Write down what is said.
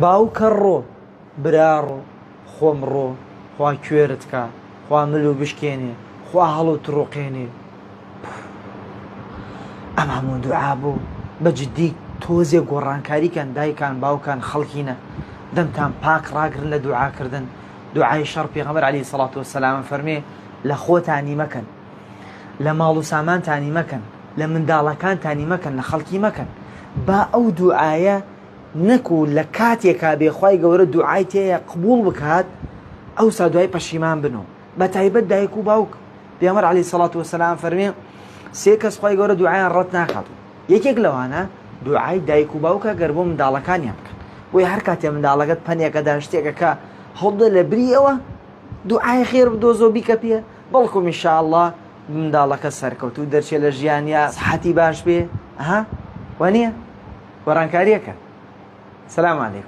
باوکە ڕۆ برا ڕۆ خۆم ڕۆ خوا کوێرت کا خوا مل و بشکێنێ خوا هەڵ و تڕوقێنێ ئەم هەموو دوعا بوو بە جدی تۆزێ گۆڕانکاری کەن دایکان باوکان خەڵکینە دەمتان پاک ڕاگرن لە دوعاکردن دوعای شەڕ پێغەمبەر عەلەیهی سەڵات وەسەلام فەرمێ لە خۆتانی مەکەن لە ماڵ و سامانتانی مەکەن لە منداڵەکانتانی مەکەن لە خەڵکی مەکەن با ئەو دوعایە نەکو لە کاتێکا بێ خوای گەورە دوعای تێیە قبوڵ بکات ئەوسا دوای پەشیمان بن و بە تایبەت دایک و باوک پێغەمبەر عەلەیهی سەڵات وەسەلام فەرمێ سێ کەس خوای گەورە دوعایان ڕەت ناکات یەکێک لەوانە دوعای دایک و باوکە گەر بۆ منداڵەکانیان بکەن بۆیە هەر کاتێ منداڵەکەت پەنێکەدا شتێکەکە هەوڵدە لە بری ئەوە دوعای خێر بدۆزۆ بیکە پێ بەڵکم ئینشاءاللە منداڵەکە سەرکەوتوو دەرچێ لە ژیانیا سحەتی باش بێ ها وانییە گۆڕانکاریەکە سلام علیکم.